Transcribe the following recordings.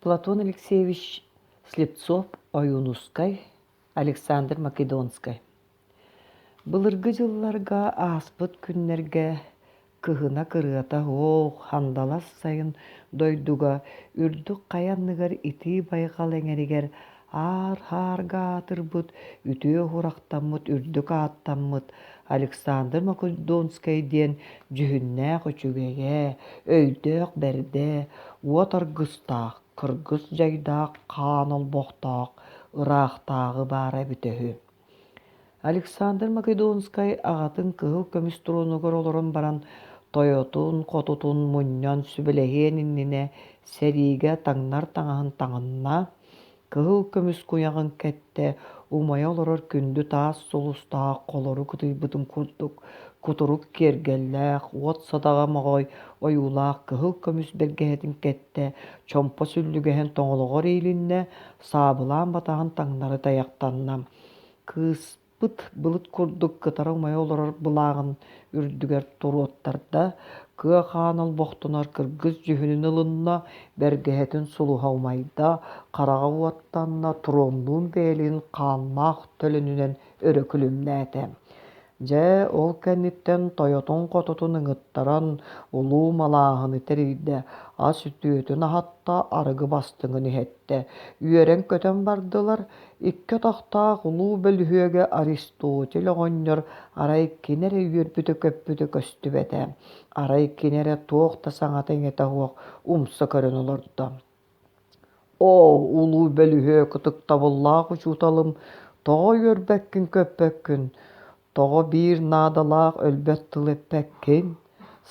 Платон Алексеевич Слепцов Ойуунускай, Александр Македонскай Былыргы дьылларга ааспыт күннэргэ кыһына кырыата суох хандалас сайын дойдуга үрдүк хайа анныгар итии байҕал эҥэригэр аар-хаарга аатырбыт, үтүө уһурахтаммыт үрдүк ааттаммыт Александр Македонскай диэн дьүһүннээх үчүгэйэ, өйдөөх бэрдэ, уот аргыстаах, кыргыс дьайдаах хаан олбохтоох ыраахтааҕы баара эбитэ үһү. Александр Македонскай аҕатын кыһыл көмүс тронугар олорон баран тойотун-хотутун мунньан сүбэлэһиэн иннинэ сэриигэ таҥнар таҥаһын таҥынна, кыһыл көмүс куйаҕын кэттэ, умайа олорор күндү таас сулустаах холору кытыйбытын курдук кутурук киэргэллээх, уот садаҕа моҕой ойуулаах кыһыл көмүс бэргэһэтин кэттэ, чомпо сүллүгэһин тоҥолоҕор иилиннэ, саабылаан батаһын таҥнары тайахтанна. Кыыспыт былыт курдук кытара умайа олорор былааҕын үрдүгэр туруоттарда, кыа хаан олбохтонор кыргыс дьүһүнүн ылынна, бэргэһэтин сулуһа умайда, хараҕа уоттанна, троннуун бэйэлиин хааннаах төлөнүнэн өрө күлүмнээтэ. Дьэ, ол кэнниттэн тойотун-хотутун ыҥыттаран улуу малааһыны тэрийдэ, ас үтүөтүн аһатта, арыгы бастыҥын иһэттэ. Үөрэн-көтөн бардылар. Икки атахтаах улуу бөлүһүөгэ Аристотель оҕонньор арай кини эрэ үөрбүтэ-көппүтэ көстүбэтэ, арай кини эрэ туох да саҥата-иҥэтэ суох умса көрөн олордо. Оо, улуу бөлүһүөк ытыктабыллаах учууталым, тоҕо үөрбэккин-көппөккүн, тоҕо биир наадалаах өлбөт тыл эппэккин?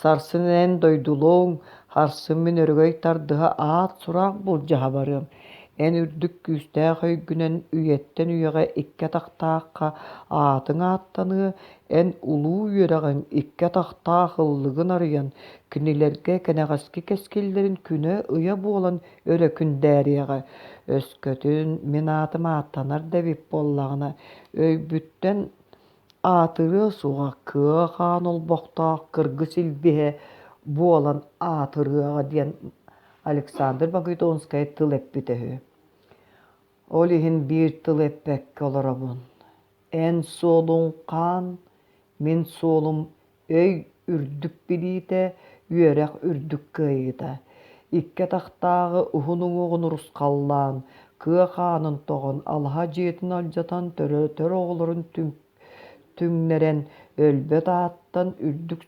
Сарсын эн дойдулуоҥ, харсын мин өрөгөй тардыһа аат-сураах былдьаһа барыам. Эн үрдүк күүстээх өйгүнэн үйэттэн үйэҕэ икки атахтаахха аатыҥ ааттаныа, Эн улуу үөрэҕиҥ икки атахтаах ыллыгын арыйан, кинилэргэ кэнэҕэски кэскиллэрин күнэ-ыйа буолан өрө күндээриэҕэ. Өскөтүн мин аатым ааттанар да эбит буоллаҕына, өйбүттэн аатырыа суоҕа кыа хаан олбохтоох кыргыс илбиһэ буолан аатырыаҕа диэн Александр Богатонскай тыл эппитэ үһү. Ол иһин биир тыл эппэккэ олоробун. Эн суолуҥ хаан, мин суолум өй үрдүк билиитэ, үөрэх үрдүк кыайыыта. Икки атахтааҕы уһун уҥуоҕун урусхаллаан, кыа хаанын тоҕон, алаһа дьиэтин алдьатан төрөтөр оҕолорун түҥнэрэн, өлбөт ааттан үрдүк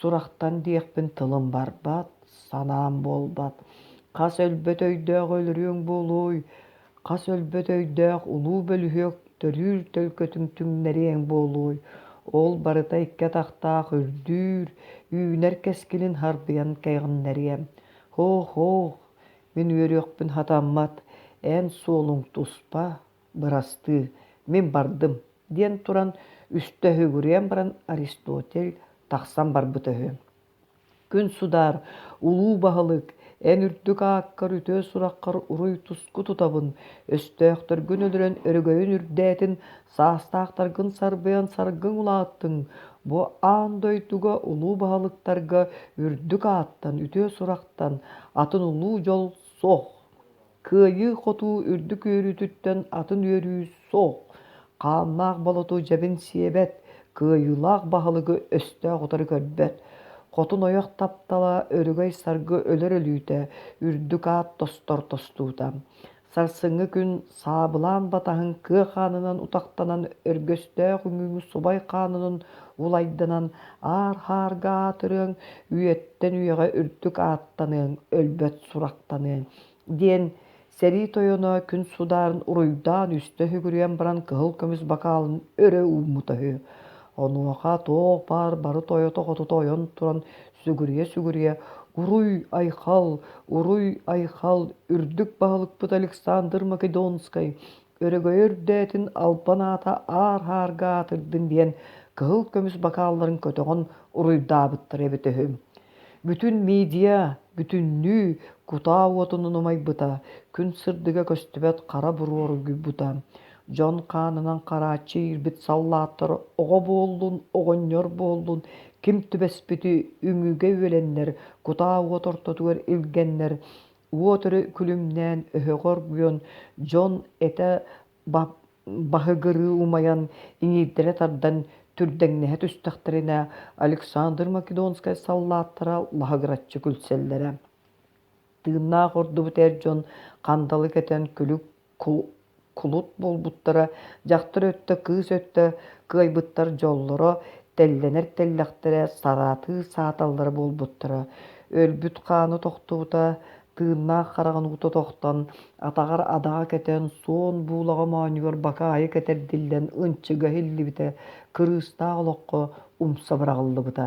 сурахтан диэхпин тылым барбат, санаам буолбат. Хас өлбөт өйдөөх өлөрүөҥ буолуой, Хас өлбөт өйдөөх улуу бөлүһүөк төрүүр төлкөтүн түҥнэриэҥ буолуой, ол барыта икки атахтаах үрдүүр, үүнэр кэскилин харбыйан кэҕиннэриэм. Һоох-һоох, мин үөрүөхпүн сатаммат, эн суолуҥ туспа, бырастыы, мин бардым, диэн туран үстэ үһүгүрүйэн баран Аристотель тахсан барбыта үһү. Күн судаар, улуу баһылык, эн үрдүк ааккар үтүө сураххар уруй-туску тутабын, өстөөхтөргүн өлөрөн өрөгөйүн үрдээтин, саастаахтаргын сарбыйан саргыҥ улааттыҥ, бу аан дойдуга улуу баһылыктарга үрдүк ааттан, үтүө сурахтан атын улуу дьол суох. Кыайыы-хотуу үрдүк үөрүүтүттэн атын үөрүү суох. Хааннаах болоту дьэбин сиэбэт, кыайыылаах баһылыгы өстөөх утары көрбөт. Хотун ойох таптала, өрөгөй саргы өлөр өлүүтэ, үрдүк аат тостор тостуута. Сарсыҥҥы күн саабылаан батаһын кыа хаанынан утахтанан өргөстөөх үҥүүҥү субай хаанынан улайданан аар-хаарга аатырыаҥ, үйэттэн үйэҕэ үрдүк ааттаныаҥ, өлбөт сурахтаныаҥ диэн сэрии тойоно күн судаарын уруйдаан үстэ үһүгүрүйэн баран кыһыл көмүс бакаалын өрө ууммута үһү. Онуоха туох баар бары тойото-хотута ойон туран сүгүрүйэ-сүгүрүйэ «Уруй-айхал! Уруй-айхал! Үрдүк баһылыкпыт Александр Македонскай өрөгөйө үрдээтин албан аата аар-аарга аатырдын» диэн кыһыл көмүс бакаалларын көтөҕөн уруйдаабыттар эбитэ үһү. Бүтүн медиа бүтүннүү кутаа уотунан умайбыта, күн сырдыга көстүбэт хара буруо оргуйбута. Дьон хаанынан харааччы иирбит саллааттар оҕо буоллун, оҕонньор буоллун, ким түбэспити үҥүүгэ үөлэннэр, кутаа уот ортотугар илгэннэр, Уот өрө күлүмнээн өһөҕө оргуйан, дьон этэ баһыгырыы умайан, иҥиирдэрэ тардан түрдэҥнэһэ түстэхтэринэ, Александр Македонскай саллааттара лаһыгыраччы күлсэллэрэ. Тыыннаах ордубут эр дьон хандалы кэтэн күлүк кулут буолбуттара, дьахтар өттө, кыыс өттө кыайбыттар дьоллоро, тэллэнэр тэллэхтэрэ, сараатыы сааталлара буолбуттара. Өлбүт хаана тохтубута, тыыннаах хараҕын уута тохтон, атаҕар адаҕа кэтэн, суон буулаҕа моонньугар бакаайы кэтэрдиллэн ынчыга иһиллибитэ, кырыыстаах олоххо умса быраҕыллыбыта.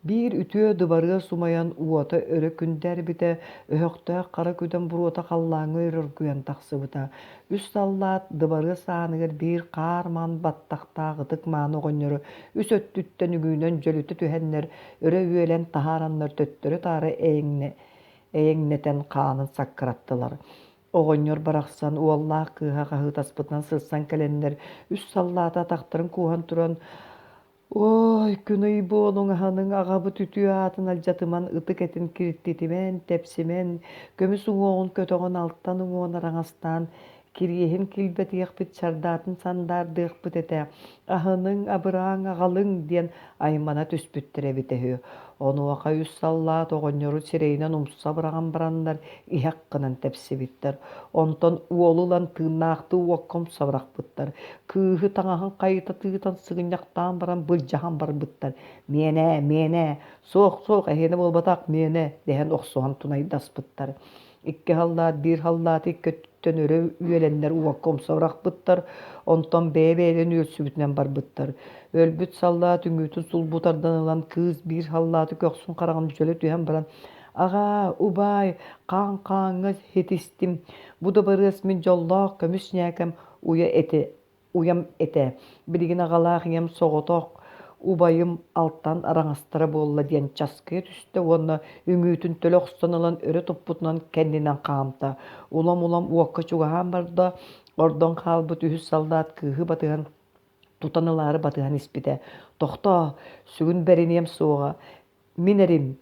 Биир үтүө дыбарыас умайан уота өрө күндээрбитэ, өһөхтөөх хара күдэн буруота халлааҥҥа өрө оргуйан тахсыбыта. Үс саллаат дыбарыас ааныгар биир хаар-маан баттахтаах ытык мааны оҕонньору үс өттүттэн үҥүүнэн дьөлүтэ түһэннэр, өрө үөлэн таһаараннар төттөрү-таары эйэҥнэтэн хаанын саккыраттылар. Оҕонньор барахсан уоллаах кыыһа хаһыытаспытынан сырсан кэлэннэр, үс саллааты атахтарын кууһан туран Ой, күн-ый буолуҥ, аһаныҥ, аҕабыт үтүө аатын алдьатыман, ытык этин киртитимэн, тэпсимэн, көмүс уҥуоҕун көтөҕөн, алтан уҥуоҕун араҥастаан, кириэһин килбэтиэхпит, чардаатын сандаардыахпыт этэ, аһыныҥ, абырааҥ, аҕалыҥ диэн аймана түспүттэр эбитэ үһү. Онуоха үс саллаат оҕонньору сирэйинэн умса быраҕан бараннар иһэх гынан тэпсибиттэр. Онтон уолу ылан тыыннаахтыы уокка умса бырахпыттар. Кыыһы таҥаһын хайыта тыытан сыгынньахтаан баран былдьаһан барбыттар. «Миэнэ, миэнэ, суох, суох, эһиэнэ буолбатах, миэнэ» дэһэн охсуһан тунайдаспыттар. Икки халлаат биир халлааты икки өттүттэн өрө үөлэннэр уокка умса бырахпыттар, онтон бэйэ-бэйэлэрин үөрсүбүтүнэн барбыттар. Өлбүт саллаат үҥүүтүн сулбу тардан ылан кыыс биир халлааты көхсүн хараҕын дьөлө түһэн баран «Аҕаа, убаай, хаан хааҥҥа ситистим, бу дыбарыас мин дьоллоох көмүс ньээкэм уйа этэ уйам этэ. Билигин аҕалаах ийэм соҕотох убайым алтан араҥастара буолла диэн часкыйа түстэ уонна үҥүүтүн төлө охсон ылан өрө туппутунан кэннинэн хаамта. Улам-улам уокка чугаһаан барда, ордон хаалбыт үһүс саллаат кыыһы батыһан тутан ылаары батыһан испитэ. «Тохтоо, сүгүн бэриниэм суоҕа, мин эрим,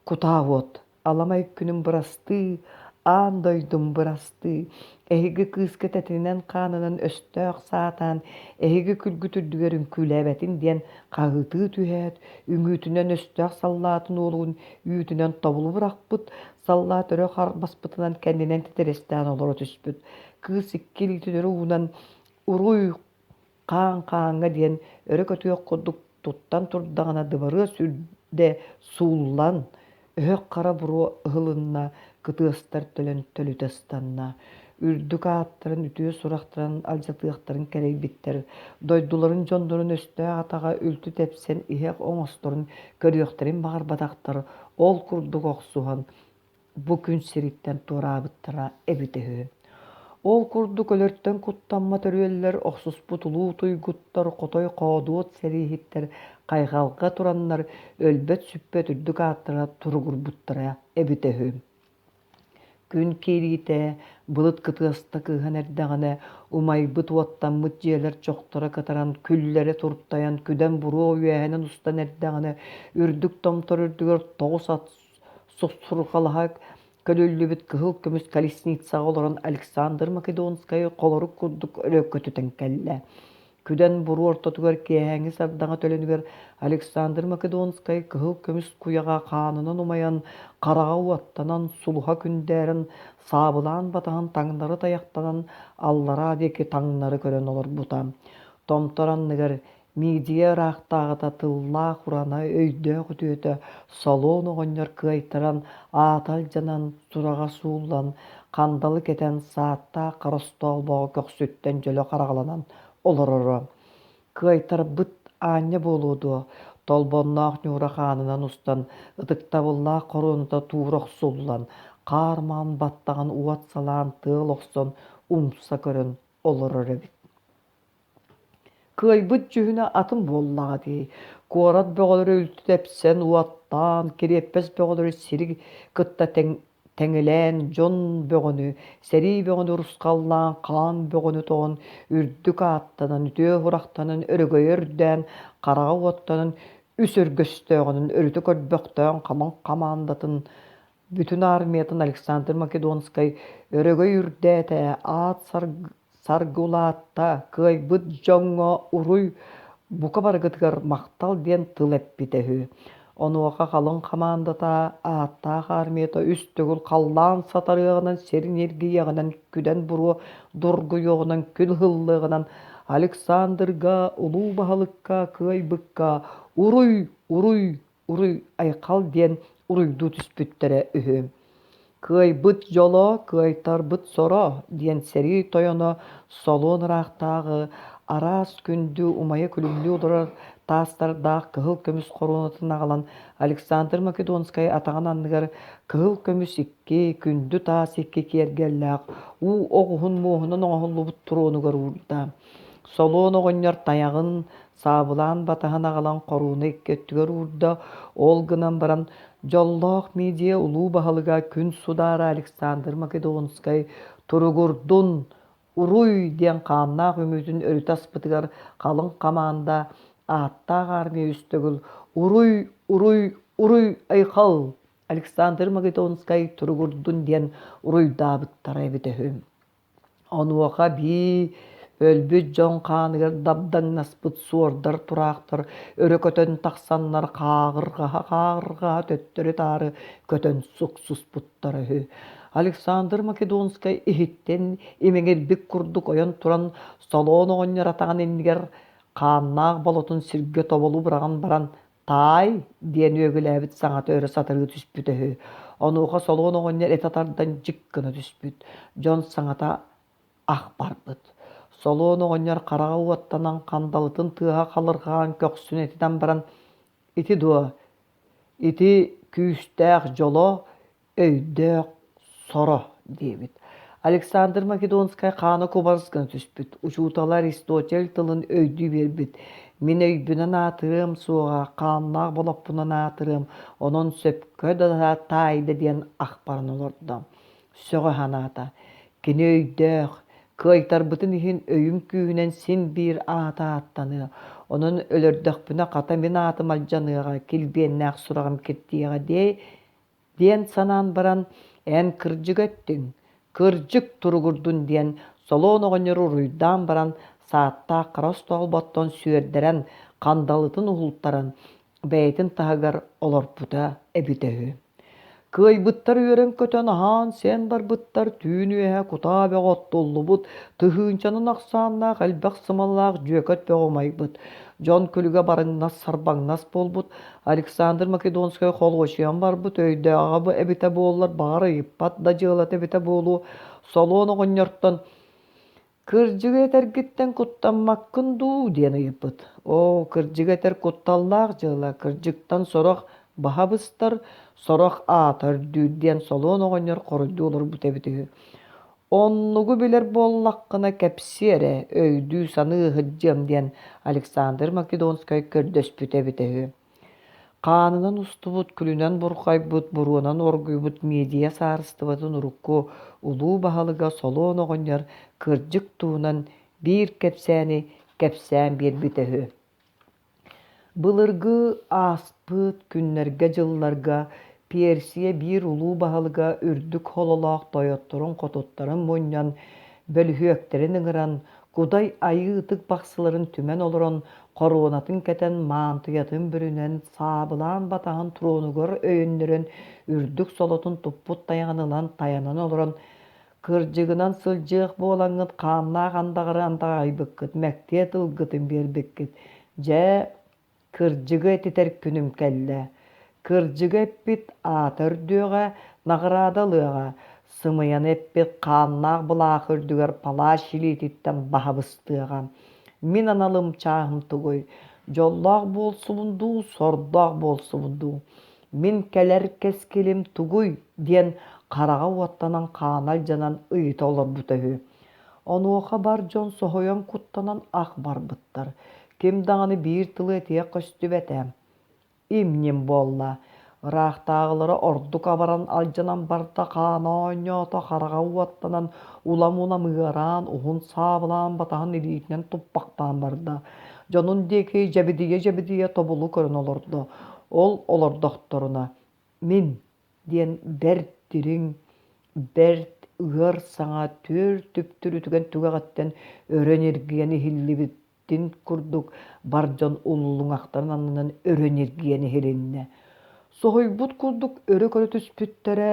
Кутаа уот, аламай күнүм бырастыы, аан дойдум бырастыы, эһиги кыыска тэтинэн-хаанынан өстөөх саатаан, эһиги күлгүт үрдүгэр үҥкүүлээбэтин диэн хаһыытыы түһээт, үҥүүтүнэн өстөөх саллаатын уолун үүтүнэн тобулу бырахпыт, саллаат өрө харбаспытынан кэннинэн титирэстээн олоро түспүт. Кыыс икки илиитин өрө уунан «Уруй, хаан хааҥҥа диэн өрө көтүөх курдук туттан турдаҕына дыбарыас үрдэ сууллан, өһөх хара буруо ыһылынна, кытыастар төлөн төлүтэ ыстанна. Үрдүк ааттарын, үтүө сурахтарын алдьатыахтарын кэрэйбиттэр, дойдуларын дьоннорун өстөөх атаҕа үлтү тэпсэн иһэх оҥосторун көрүөхтэрин баҕарбатахтар, ол курдук охсуһан, бу күн сириттэн туораабыттара эбитэ үһү. Ол курдук өлөртөн куттаммат өрүөллэр, охсуспут улуу туйгуттар, хотой хоодуот сэрииһиттэр хайҕалга тураннар өлбөт-сүппэт үрдүк ааттара туругурбуттара эбитэ үһү. Күн киириитэ былыт кытыаста кыыһан эрдэҕинэ, умайбыт уоттаммыт дьиэлэр чохторо кытаран, күллэрэ туртайан, күдэн буруо үөһэнэн устан эрдэҕинэ, үрдүк томтор үрдүгэр тоҕус ат сусурҕалаһа көлүллүбүт кыһыл көмүс колесницаҕа олорон Александр Македонскай холорук курдук өрө көтүтэн кэллэ. Күдэн буруо ортотугар киэһээҥҥи сардаҥа төлөнүгэр Александр Македонскай кыһыл көмүс куйаҕа хаанынан умайан, хараҕа уоттанан, сулуһа күндээрэн, саабылаан батаһан таҥнары тайахтанан аллараа диэки таҥнары көрөн олорбута. Томтор анныгар Мидия ыраахтааҕыта тыллаах урана, өйдөөх үтүөтэ Солуон оҕонньор кыайтаран, аата алдьанан, сураҕа сууллан, хандалы кэтэн, сааттаах хара остоолбоҕо көхсүттэн дьөлө хараҕаланан олороро. Кыайтарбыт аанньа буолуо дуо, толбонноох ньуура хаанынан устан, ытыктабыллаах хоруоната туура охсуллан, хаар маҥан баттаҕын уот салаан тыал охсон умса көрөн олорор эбит. Кыайбыт дьүһүнэ атын буоллаҕа дии, куорат бөҕөлөрө үлтү тэпсэн, уоттаан, кириэппэс бөҕөлөрү сири кытта тэҥилээн, дьон бөҕөнү, сэрии бөҕөнү урусхаллаан, хаан бөҕөнү тоҕон, үрдүк ааттанан, үтүө сурахтанан, өрөгөйө үрдээн, хараҕа уоттанан, үс өргөстөөҕүнэн өрүтэ көрбөхтөөн хамаҥ хамаандатын Бүтүн армиятын Александр Македонскай өрөгөй үрдээтэ, аат саргы улаатта, кыайбыт дьоҥҥо уруй, бука барыгытыгар махтал диэн тыл эппитэ үһү. Онуоха халыҥ хамаандата ааттаах армията үс төгүл халлаан сатарыаҕынан, сир ньиргийиэҕинэн, күдэн буруо дургуйуоҕунан, күл ыһыллыаҕынан Александрга, улуу баһылыкка кыайбыкка уруй, уруй, уруй-айхал диэн уруйдуу түспүттэрэ үһү. Кыайбыт дьоло, кыайтарбыт соро диэн сэрии тойоно солуон ыраахтааҕы араас күндү умайа күлүмнүү олорор таастардаах кыһыл көмүс хоруонатын аҕалан Александр Македонскай атаҕын анныгар кыһыл көмүс икки, күндү таас икки киэргэллээх уу оҕуһун муоһунан оҥоһуллубут тронугар уурда. Солуон оҕонньор тайаҕын саабылаан батаһан аҕалан хорууну икки өттүгэр уурда, ол гынан баран дьоллоох медиа улуу баһылыга күн судаара Александр Македонскай «Туругурдун! Уруй!» диэн хааннаах үҥүүтүн өрүтэ аспытыгар халыҥ хамаанда ааттаах армия үс төгүл «Уруй! Уруй! Уруй! Айхал! Александр Македонскай туругурдун!» диэн уруйдаабыттара эбитэ үһү. Онуоха бии өлбүт дьон хааныгар дабдаҥнаспыт суордар-тураахтар өрө көтөн тахсаннар хааҕырҕаһа-хааҕырҕаһа төттөрү-таары көтөн суксуспуттара үһү. Александр Македонскай иһиттэн имэҥирбит курдук ойон туран солоон оҕонньор атаҕын иннигэр хааннаах болотун сиргэ тоболу быраҕан баран «Таай» диэн үөгүлээбит саҥата өрө сатарыы түспүтэ үһү. Онуоха солуон оҕонньор этэ тардан дьик гына түспүт. Дьон саҥата ах барбыт. Солуон оҕонньор хараҕа уоттанан хандалытын тыаһа халырҕаан көхсүн этитэн баран «Ити дуо? Ити күүстээх дьоло өйдөөх соро диэбит. Александр Македонскай хаана кубарыс гына түспүт. Учуутала Аристотель тылын өйдүү биэрбит. Мин өйбүнэн аатырыам суоҕа, хааннаах болоппунан аатырыам, онон сөпкө да таайда диэн ахпаран олордо. Сөҕө санаата. Кини өйдөөх, кыайтарбытын иһин өйүм күүһүнэн син биир аата ааттаныа. Онон өлөрдөхпүнэ хата мин аатым алдьаныаҕа, килбиэннээх сураҕым киртийиэҕэ диэ диэн санаан баран, эн кырдьык эттиҥ, кырдьык туругурдун диэн солоон оҕонньору уруйдаан баран, сааттаах хара остоолботтон сүөрдэрэн, хандалытын уһултаран, бэйэтин таһыгар олорпута эбитэ үһү. Кыайбыттар үөрэн-көтөн аһаан-сиэн барбыттар, түүн үөһэ кутаа бөҕө оттуллубут, тыһыынчанан ахсааннаах элбэх сымалаах дьүөкэт бөҕө умайбыт. Дьон күлүгэ барыҥнас, сарбаҥнас буолбут, Александр Македонскай холуочуйан барбыт өйдөөҕө эбитэ буоллар, баҕар ыйыппат да дьыалата эбитэ буолуо, солуон оҕонньортон «Кырдьыгы этэргиттэн куттаммаккын дуу?» диэн ыйыппыт. «Оо, кырдьыгы этэр кутталлаах дьыала, кырдьыктан сорох баһа быстар, сорох аата үрдүүр» диэн солуон оҕонньор хоруйдуу олорбут эбит үһү. «Оннугу билэр буоллаххына кэпсиэ эрэ, өйдүү-саныы сылдьыам» диэн Александр Македонскай көрдөспүтэ эбитэ үһү. Хаанынан устубут, күлүнэн бурҕайбыт, буруонан оргуйбут медиа саарыстыбатын урукку улуу баһылыга Солуон оҕонньор кырдьык туһунан биир кэпсээни кэпсээн биэрбитэ үһү. Былыргы ааспыт күннэргэ-дьылларга Персия биир улуу баһылыга үрдүк хололоох тойотторун-хотуттарын мунньан, бөлүһүөктэрин ыҥыран, Кудай Айыы ытык бахсыларын түмэн олорон, хоруонатын кэтэн, маантыйатын бүрүнэн, саабылаан батаһын тронугар өйөннөрөн, үрдүк солотун туппут тайаҕын ылан тайанан олорон, Кырдьыгынан сылдьыах буолаҥҥыт хааннаах андаҕары андаҕайбыккыт, мэктиэ тылгытын биэрбиккит. Дьэ, кырдьыгы этитэр күнүм кэллэ. Кырдьыгы эппит аата үрдүөҕэ, наҕараада ылыаҕа. Сымыйаны эппит хааннаах былаах үрдүгэр палач илиититтэн баһа быстыаҕа. Мин аналым чааһым тугуй? Дьоллоох буолсубун дуу, сордоох буолсубун дуу? Мин кэлэр кэскилим тугуй? диэн хараҕа уоттанан хаана алдьанан ыйыта олорбута үһү. Онуоха бар дьон соһуйан куттанан ах барбыттар. Ким даҕаны биир тылы этиэх көстүбэтэ. Им-ньим буолла. Ыраахтааҕылара ордук абаран алдьанан барда, хаана оонньоото, хараҕа уоттанан, улам-улам ыараан, уһун саабылаан батаһын илиитинэн туппахтаан барда. Дьонун диэки дьэбидийэ-дьэбидийэ тобулу көрөн олордо. Ол олордохторуна, «Мин. диэн бэрт дириҥ, бэрт ыар саҥа түөр түптүр үтүгэн түгэҕиттэн өрө ньиргийэн иһиллибитин курдук бар дьон уллуҥахтарын аннынан өрө ньиргийэн иһилиннэ. Соһуйбут курдук өрө көрө түспүттэрэ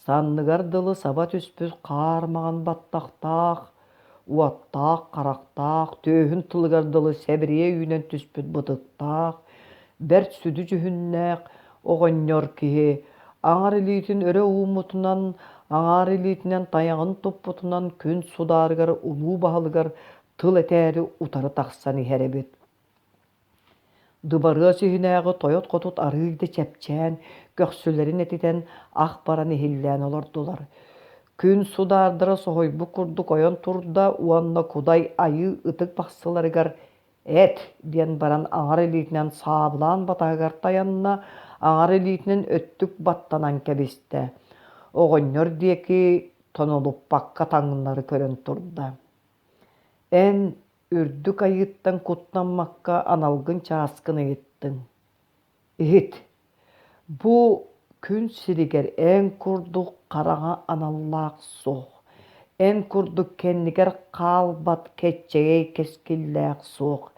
Санныгар дылы саба түспүт хаар маҥан баттахтаах, уоттаах харахтаах, түөһүн тылыгар дылы сэбириэ үүнэн түспүт бытыктаах, бэрт сүдү дьүһүннээх оҕонньор киһи аҥар илиитин өрө ууммутунан, аҥаар илиитинэн тайаҕын туппутунан күн судаарыгар улуу баһылыгар тыл этээри утары тахсан иһэр эбит. Дыбарыас иһинээҕи тойот-хотут арыый да чэпчээн, көхсүлэрин этитэн ах баран иһиллээн олордулар. Күн судаардара соһуйбут курдук ойон турда уонна Кудай Айыы ытык бахсыларыгар «Эт!» диэн баран аҥар илиитинэн саабылаан батаһыгар тайанна, аҥар илиитинэн өттүк баттанан кэбистэ. Оҕонньор диэки тонолуппакка таҥнары көрөн турда. «Эн Үрдүк айыыттан куттаммакка аналгын чааскын ыйыттыҥ. Иһит, бу күн сиригэр эн курдук хараҥа аналлаах суох, эн курдук кэннигэр хаалбат кэччэгэй кэскиллээх суох,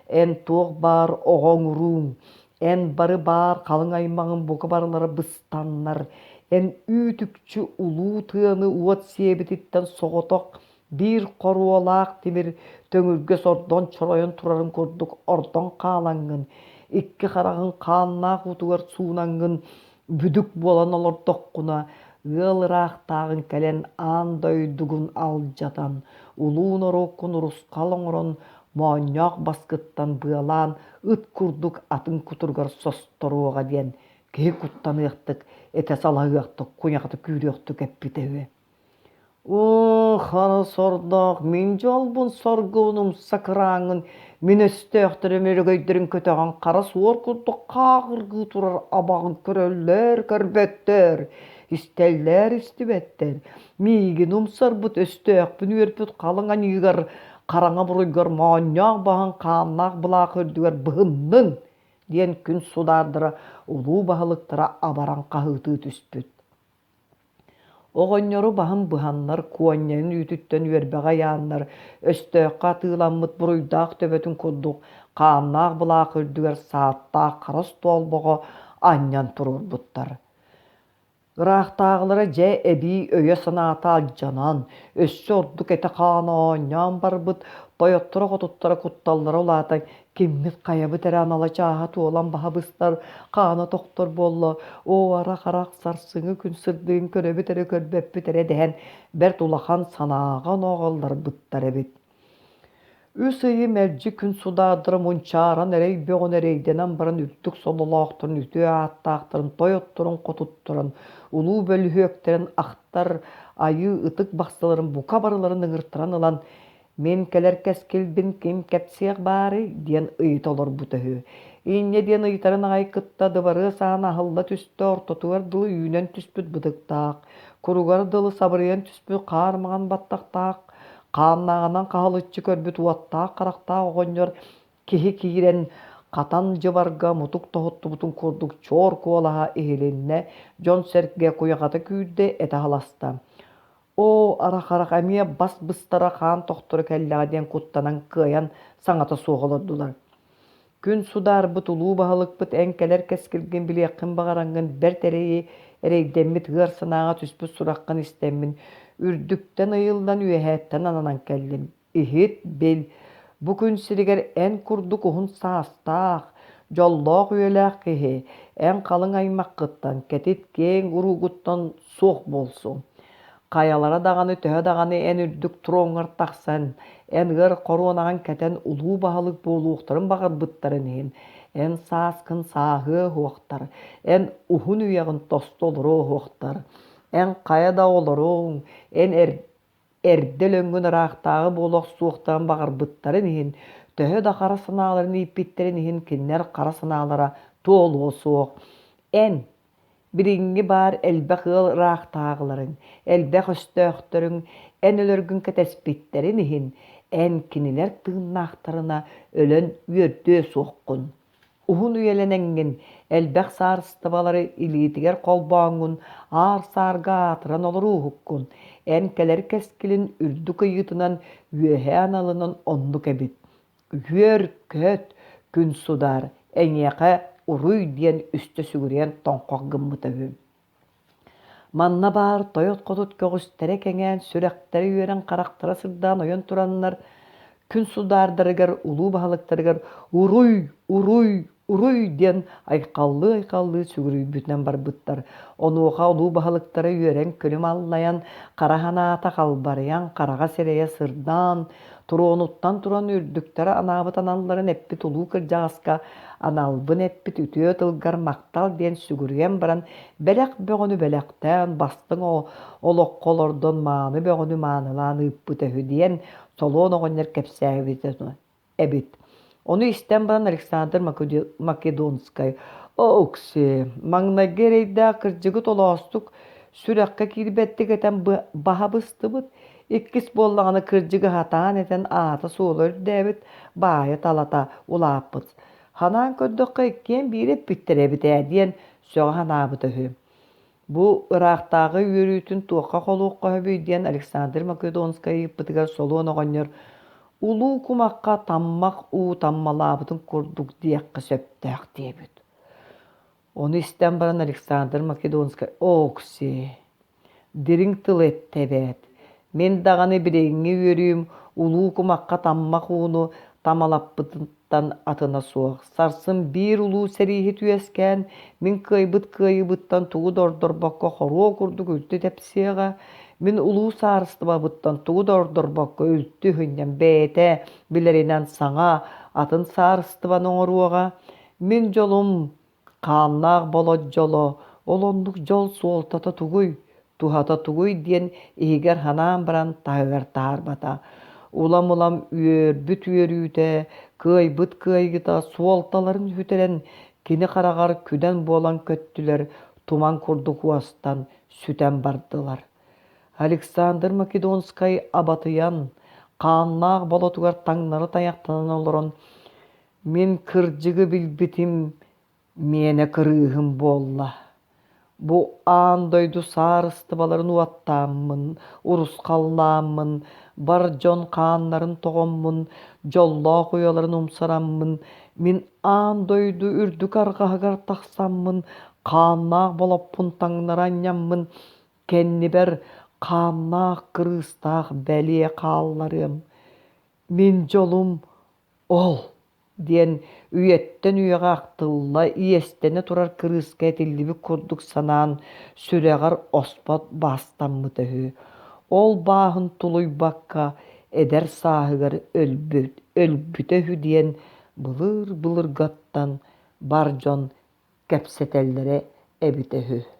эн туох баар оҕоҥ-урууҥ, эн бары баар халыҥ аймаҕыҥ бука барылара быстаннар, эн үүт-үкчү улуу тыаны уот сиэбититтэн соҕотох Биир хоруолаах тимир төҥүргэ сордон чоройон турарын курдук ордон хаалаҥҥын, икки хараҕыҥ хааннаах уутугар суунаҥҥын бүдүк буолан олордоххуна, ыал ыраахтааҕыҥ кэлэн аан дойдугун алдьатан, улуу норуоккун урусхал оҥорон, моонньоох баскыттан быалаан ыт курдук атын кутуругар состоруоҕа диэн киһи куттаныахтык, этэ салаһыахтык, куйахата күүрүөхтүк эппитэ үһү. Оо, хара сордоох, мин дьолбун соргубун умса кырааҥҥын, мин өстөөхтөрүм өрөгөйдөрүн көтөҕөн хара суор курдук хааҕыргыы турар абаҕын көрөллөр көрбөттөр, истэллэр истибэттэр. Миигин умсарбыт өстөөхпүн үөрпүт халыҥ аньыыгар, хараҥа буруйгар моонньоох баһын хааннаах былаах үрдүгэр быһынныҥ диэн күн судаардара улуу баһылыктара абаран хаһыытыы түспүт. Оҕонньору баһын быһаннар, куонньайын үүтүттэн үөрбэҕэ ыйааннар, өстөөххө атыыламмыт буруйдаах төбөтүн курдук хааннаах былаах үрдүгэр сааттаах хара остоолбоҕо анньан туруорбуттар. Ыраахтааҕылара дьэ эбии өйө-санаата алдьанан, өссө ордук этэ-хаана оонньоон барбыт, тойотторо-хотуттара кутталлара улаатан Киммит хайабыт эрэ анала чааһа туолан баһа быстар, хаана тохтор буолла, оо, арах-арах сарсыҥҥы күн сырдыгын көрөбүт эрэ көрбөппүт эрэ дэһэн бэрт улахан санааҕа ылларбыттар эбит. Үс ыйы мэлдьи күн судаардара мунчааран эрэй бөҕөнү эрэйдэнэн баран үрдүк сололоохторун үтүө ааттаахтарын тойотторун хотутторун улуу бөлүһүөктэрин ахтар айыы ытык бахсыларын бука барыларын ыҥыртаран ылан Мин кэлэр кэскилбин ким кэпсиэх баарый? диэн ыйыта олорбута үһү. Инньэ диэн ыйытарын аҕай кытта дыбарыас аана аһылла түстэ, ортотугар дылы үүнэн түспүт бытыктаах, куругар дылы сабырыйан түспүт хаар маҥан баттахтаах, хааннааҕынан хаһылыччы көрбүт уоттаах харахтаах оҕонньор киһи киирэн хатан дьыбарга мутук тоһуттубутун курдук чуор куолаһа иһилиннэ, дьон-сэргэ куйаҕата күүрдэ, этэ халаста. Оо, арах-арах эмиэ бас быстара хаан тохторо кэллэҕэ диэн куттанан кыайан саҥата суох олордулар. Күн судаарбыт улуу баһылыкпыт эн кэлэр кэскилгин билиэххин баҕараҥҥын бэрт эрэйи эрэйдэммит ыар санааҕа түспүт сураххын истэммин, үрдүктэн ыйыллан үөһээттэн ананан кэллим. Иһит, бил, бу күн сиригэр эн курдук уһун саастаах, дьоллоох үйэлээх киһи эн халыҥ аймаххыттан, кэтит киэҥ уруугуттан суох буолсуҥ. Хайалара даҕаны төһө даҕаны эн үрдүк троҥҥар тахсан, эн ыар хоруонаҕын кэтэн улуу баһылык буолуохтарын баҕарбыттарын иһин, эн сааскын сааһыа уһуохтар, эн уһун үйэҕин тосту олоруо уһуохтар. Эн хайа да олоруҥ, эн эр Эрдэ өлөҥҥүн ыраахтааҕы буола охсуохтарын баҕарбыттарын иһин, төһө да хара санааларын ииппиттэрин иһин кинилэр хара санаалара туолуо суох. Эн, билиҥҥи баар элбэх ыал ыраахтааҕыларыҥ, элбэх өстөөхтөрүҥ эн өлөргүн кэтэспиттэрин иһин, эн кинилэр тыыннаахтарына өлөн үөрдүө суоххун. Уһун үйэлэнэҥҥин, элбэх саарыстыбалары илиитигэр холбооҥҥун аар-саарга аатыран олорууһуккун. Эн кэлэр кэскилин үрдүк ыйыытынан үөһээ аналынан оннук эбит. Үөр-көт, күн судаар, эйиэхэ уруй диэн үстэ сүгүрүйэн тоҥхох гыммыта үһү. Манна баар тойот-хотут көҕүстэрэ кэҥээн, сүрэхтэрэ үөрэн, харахтара сырдаан ойон тураннар, күн судаардарыгар, улуу баһылыктарыгар «Уруй! Уруй! Уруй!» диэн айхаллыы-айхаллыы сүгүрүйбүтүнэн барбыттар. Онуоха улуу баһылыктара үөрэн күлүм аллайан, хара санаата халбарыйан, хараҕа сирэйэ сырдаан, туруонуттан туран үрдүктэрэ анаабыт аналларын эппит улуу кырдьаҕаска аналбын эппит үтүө тылгар махтал диэн сүгүрүйэн баран бэлэх бөҕөнү бэлэхтээн бастыҥ олоххо олордон мааны бөҕөнү маанылаан ыыппыта үһү диэн Солуон оҕонньор кэпсээбитэ эбит. Ону истэн баран Александр Македонскай «Окси, маҥнайгы эрэйдээх кырдьыгы толоостук сүрэххэ киирбэттик этэн баһа быстыбыт, иккис буоллаҕына кырдьыгы сатаан этэн аата-суола үрдээбит, баайа-талата улааппыт. Санаан көрдөххө иккиэн биири эппиттэр эбит ээ» диэн сөҕө санаабыта үһү. Бу ыраахтааҕы үөрүүтүн туохха холуохха сөбүй диэн Александр Македонскай ыйыппытыгар Солуон оҕонньор «Улуу кумахха таммах уу таммалаабытын курдук диэххэ сөптөөх» диэбит. Ону истэн баран Александр Македонскай «Окси, дириҥ тыл эттэ эбээт. Мин даҕаны билиҥҥи үөрүүм улуу кумахха таммах ууну тамалаппытыттан атына суох. Сарсын биир улуу сэрииһит үөскээн, мин кыайбыт кыайыыбыттан тугу да ордорбокко хоруо курдук үлтү тэпсиэҕэ, мин улуу саарыстыбабыттан тугу да ордорбокко үлтү ыһынньан бэйэтэ билэринэн саҥа, атын саарыстыбаны оҥоруоҕа. Мин дьолум Хааннаах болот дьоло, ол оннук дьол суолтата тугуй, туһата тугуй диэн иһигэр санаан баран таһыгар таһаарбата. Улам-улам үөрбүт үөрүүтэ, кыайбыт кыайыыта суолталарын сүтэрэн, кини хараҕар күдэн буолан көттүлэр, туман курдук уостан, сүтэн бардылар. Александр Македонскай абатыйан, хааннаах болотугар таҥнары тайахтанан олорон Мин кырдьыгы билбитим миэнэ кырыыһым буолла. Бу аан дойду саарыстыбаларын уоттааммын, урусхаллааммын, бар дьон хааннарын тоҕоммун, дьоллоох уйаларын умсараммын, мин аан дойду үрдүк арҕаһыгар тахсаммын, хааннаах болоппун таҥнары анньаммын, кэннибэр хааннаах кырыыстаах бэлиэ хаалларыам. Мин дьолум Ол диэн үйэттэн үйэҕэ ахтылла, иэстэнэ турар кырыыска этиллибит курдук санаан, сүрэҕэр оспот баастаммыта үһү. Ол бааһын тулуйбакка эдэр сааһыгар өлбүт, өлбүтэ үһү диэн былыр-былыргаттан бар дьон кэпсэтэллэрэ эбитэ үһү.